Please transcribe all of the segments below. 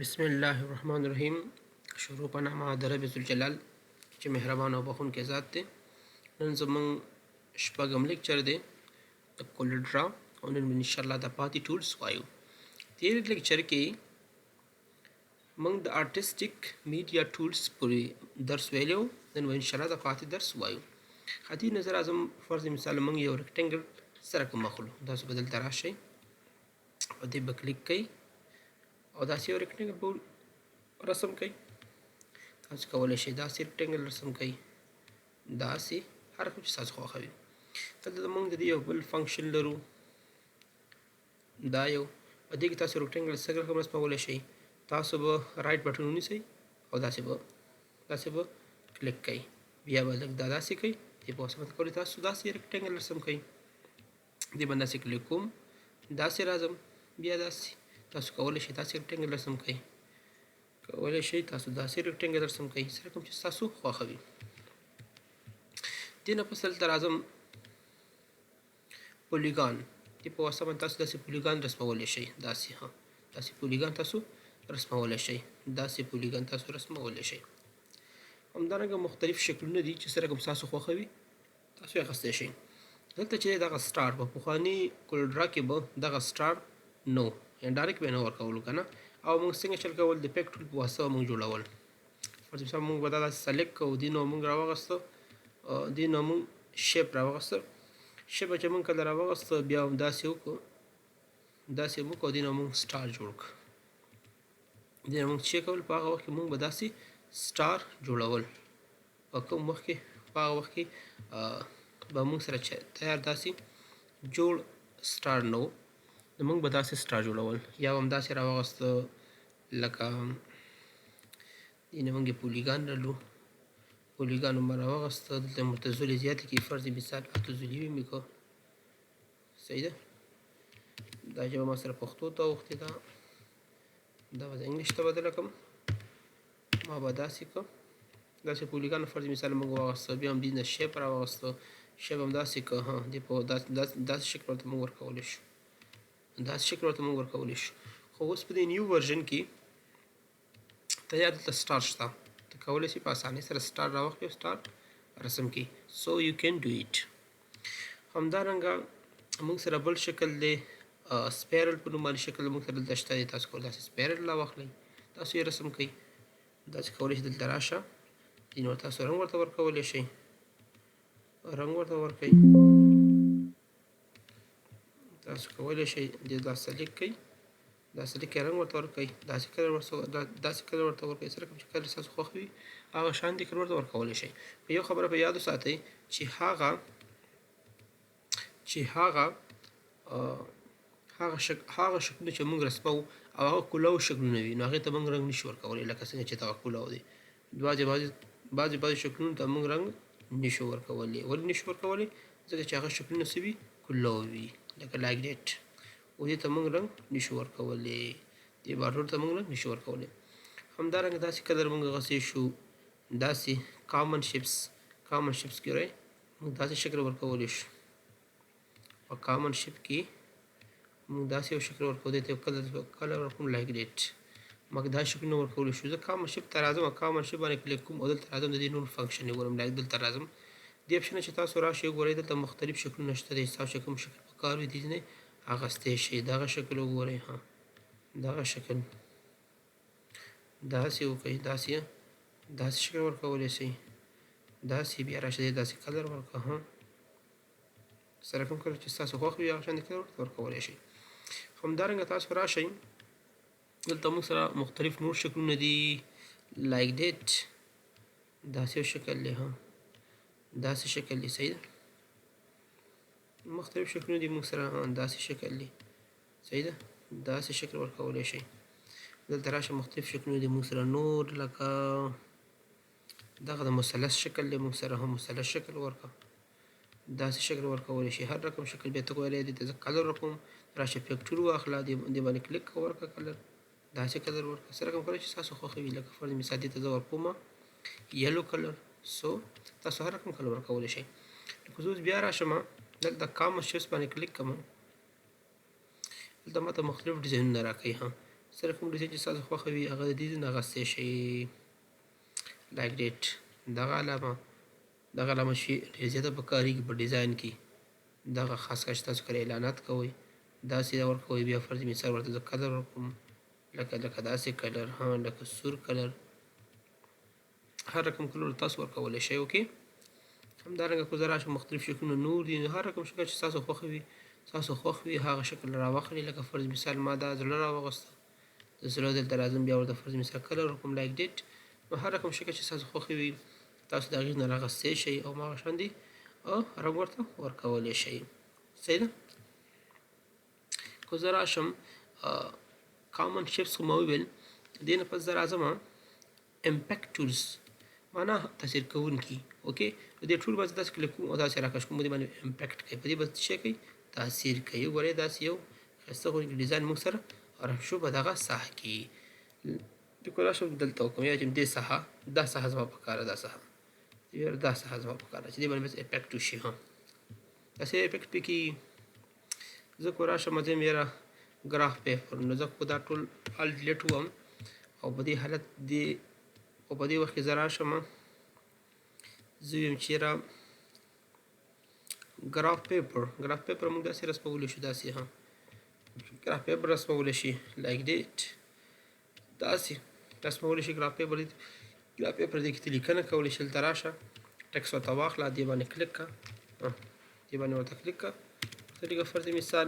بسم الله الرحمن الرحیم. شروع په نامه د رب ذوالجلال چې مهربان او بخښونکی ذات دی. نن زمونږ شپږم لیکچر دی د کولډرا، او نن به انشاءالله د پاتې ټولز وایو. تېر لیکچر کې موږ د آرټسټیک میډیا ټولز پورې درس ویلی و، نن به انشاءالله د پاتې درس وایو. خطي نظر اعظم فرض مثال موږ یو رکټینګل سره کوم اخلو، تاسو به دلته راشئ، په دې به کلیک کوئ او داسې یو رکټینګل به رسم کوئ. تاسو کولی شئ داسې رکټینګل رسم کوئ، داسې هر کوم چې ستاسو خوښه وي. دلته موږ د دې یو بل فنکشن لرو، دا یو په دې کې تاسو رکټینګل څنګه رقم رسمولی شئ. تاسو به right button ونیسئ او داسې به کلیک کوئ، بیا به لږ دا داسې کوئ. دې په واسطه باندې کولی تاسو داسې رکټینګل رسم کوئ. دې باندې داسې کلیک کوم، داسې راځم، بیا داسې تاسو کولی شئ داسې رکټینګل رسم کوئ. کولی شئ تاسو داسې رکټینګل رسم کوئ څه رقم چې ستاسو خوښه وي. دې نه پس دلته راځم پولیګان، دې په واسطه باندې تاسو داسې پولیګان رسمولی شئ. داسې ها داسې پولیګان تاسو رسمولی شئ، داسې پولیګان تاسو رسمولی شئ. همدارنګه مختلف شکلونه دي چې څه رقم ستاسو خوښه وي تاسو یې اخیستی شئ. دلته چې دغه سټار په پخواني کولډرا کې به دغه سټار نو یعنی ډایرکټ به نه ورکولو که نه، او موږ څنګه چل کول د پیک ټول په واسطه موږ جوړول. فرض مثال موږ به دا داسې سلیکټ کوو، دې نو موږ راوغسته، دې نو موږ شیپ راوغسته. شیپ چې موږ کله راوغسته بیا هم داسې وکړو، داسې موږ او دې نو موږ سټار جوړ کړو. دې نو موږ چې کول په هغه وخت کې موږ به داسې سټار جوړول. په کوم وخت کې؟ په هغه وخت کې به موږ سره چې تیار داسې جوړ سټار نه و، نو موږ به داسې سټار جوړول. یا هم داسې راوغسته لکه دې نه موږ پولیګان رالو، پولیګان مو راوغسته، دلته مو ورته زولې زیاتې کړې. فرض مثال اته زولې وي مې کړه، صحیح ده. دا ژبه ما سره پښتو ته اوښتې ده، دا به زه انګلیش ته بدله کړم. ما به داسې کړه، داسې پولیګان فرض مثال موږ واغسته، بیا هم دې نه شیپ راوغسته، شیپ هم داسې کړه. ها دې په داسې شکل ورته موږ ورکولی شو، داسې شکل ورته موږ ورکولی شو. خو اوس په دې new version کې تیار دلته سټار شته، ته کولی شې په اسانۍ سره سټار راواخلې او سټار رسم کړې. So you can do it. همدارنګه موږ سره بل شکل دی، سپیرل په نوم باندې شکل موږ سره دلته شته دی. تاسو کولی داسې سپیرل راواخلئ، تاسو یې رسم کړئ. داسې کولی شئ دلته راشه، دې نو تاسو رنګ ورته ورکولی شئ، رنګ ورته ورکړئ. تاسو کولی شئ دې دا select کړئ، دا select کړئ، رنګ ورته ورکړئ، داسې کلر ورته، داسې کلر ورته ورکړئ. څه رقم چې کلر ستاسو خوښ وي هغه شان دې کلر ورته ورکولی شئ. خو یو خبره په یاد وساتئ چې هغه شکلونه چې موږ رسموو او هغه کولاو شکلونه وي، نو هغې ته موږ رنګ نشو ورکولی. لکه څنګه چې دغه کولاو دی، بعضې بعضې شکلونو ته موږ رنګ نشو ورکولی. ولې نشو ورکولی؟ ځکه چې هغه شکلونه څه وي؟ کولاو وي، لکه like that. او دې ته موږ رنګ نشو ورکولی، دې بارډر ته موږ رنګ نشو ورکولی. همدارنګه داسې کلر موږ غسې شو، داسې common shapes، common shapes کې راي موږ داسې شکل ورکولی شو. په common shape کې موږ داسې یو شکل ورکوو، دې ته یو کلر ورکوم like that. موږ دا شکلونه ورکولی شو. زه common shape ته راځم، common shape باندې کلیک کوم او دلته راځم، د دې نور فنکشن یې ګورم. like دلته راځم، دې اپشن چې تاسو راشئ وګورئ، دلته مختلف شکلونه شته دي. ستاسو چې کوم شکل په کار وي دې نه اخیستی شئ. دغه شکل وګورئ، ها دغه شکل داسې وکړئ، داسې شکل ورکولی شئ. داسې بیا راشئ، داسې کلر ورکړه، ها سره کوم کلر چې ستاسو خوښ وي هغه شان کلر ورته ورکولی شئ. همدارنګه تاسو راشئ، دلته موږ سره مختلف نور شکلونه دي like that. داسې یو شکل دی، ها داسې شکل دی، صحیح ده. مختلف شکلونه دي موږ سره، داسې شکل دی، صحیح ده. داسې شکل ورکولی شئ. دلته راشه، مختلف شکلونه دي موږ سره نور، لکه دغه د مثلث شکل دی موږ سره، هم مثلث شکل ورکړه، داسې شکل ورکولی شئ. هر رقم شکل بیا ته ویلی دې ته زه کلر ورکوم. راشه pick tool واخله، دې باندې کلیک ورکړه، کلر داسې کلر ورکړه، څه رقم کلر چې ستاسو خوښه وي. لکه فرض مثال دې ته زه ورکوم yellow color، so تاسو هر رقم کلر ورکولی شئ. لکه زه اوس بیا راشم دلته common shapes باندې کلیک کوم، دلته ماته مختلف ډیزاینونه راکوي. ها سره کوم ډیزاین چې ستاسو خوښه وي هغه د دې نه اخیستی شئ. لایک ډیټ دغه علامه، دغه علامه چې ډېر زیاته پکارېږي په ډیزاین کې، دغه خاص کر چې تاسو کله اعلانات کوئ داسې دا ورکوئ. بیا فرض مثال ورته زه کلر ورکوم، لکه داسې کلر، ها لکه سور کلر، هر رقم کلر تاسو ورکولی شئ. okay، همدارنګه که زه راشم مختلف شکلونه نور دي، هر رقم شکل چې ستاسو خوښ وي، ستاسو خوښ وي هغه شکل راواخلئ. لکه فرض مثال ما دا زړه راواغسته، د زړه دلته راځم، بیا ورته فرض مثال colour ورکوم like that. نو هر رقم شکل چې ستاسو خوښ وي تاسو د هغې نه راغستی شئ او هماغه شان دي او رنګ ورته ورکولی شئ. صحیح ده. که زه راشم common shapes خو ما وویل، دې نه پس زه راځم impact tools، معنا تاثیر کوونکي. okay، نو دې ټول باندې داسې کلیک کوم او داسې راکش کوم، دې باندې impact کوي، په دې به څه شی کوي؟ تاثیر کوي. وګورئ داسې یو ښایسته غوندې ډیزاین موږ سره راشو شو په دغه ساحه کې. د کو راشم دلته وکړم، یا چې دې ساحه، دا ساحه زما په کار ده، دا ساحه، دا ساحه زما په کار ده چې دې باندې بس impact وشي. هم داسې impact پې کېږي. زه کو راشم ځم یاره graph paper، نو زه خو دا ټول alt delete ووهم او په دې حالت دې او په دې وخت کې زه راشم، زه ویم چې یاره graph paper، graph paper موږ داسې رسمولی شو، داسې هم graph paper رسمولی شي، like that داسې رسمولی شي graph paper. graph paper دې کې ته لیکنه کولی شي. دلته راشه ټیکس ورته واخله، دې باندې کلیک کړه، دې باندې ورته کلیک کړه، ته لیکه فرض مثال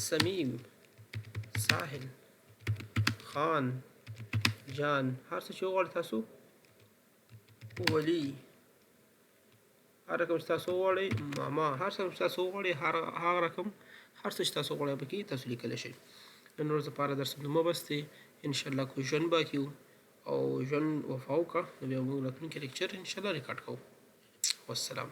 سمیم، ساحل، خان، جان، هر څه چې وغواړئ تاسو، ولي، هر رقم چې تاسو وغواړئ، ماما، هر څه چې تاسو وغواړئ، هر هغه رقم هر څه چې تاسو وغواړئ پکې تاسو لیکلی شئ. نن ورځ لپاره درس نو بس دی، انشاءالله که ژوند باقي وو او ژوند وفا وکړه نو بیا موږ راتلونکی لیکچر انشاءالله ریکارډ کوو. والسلام.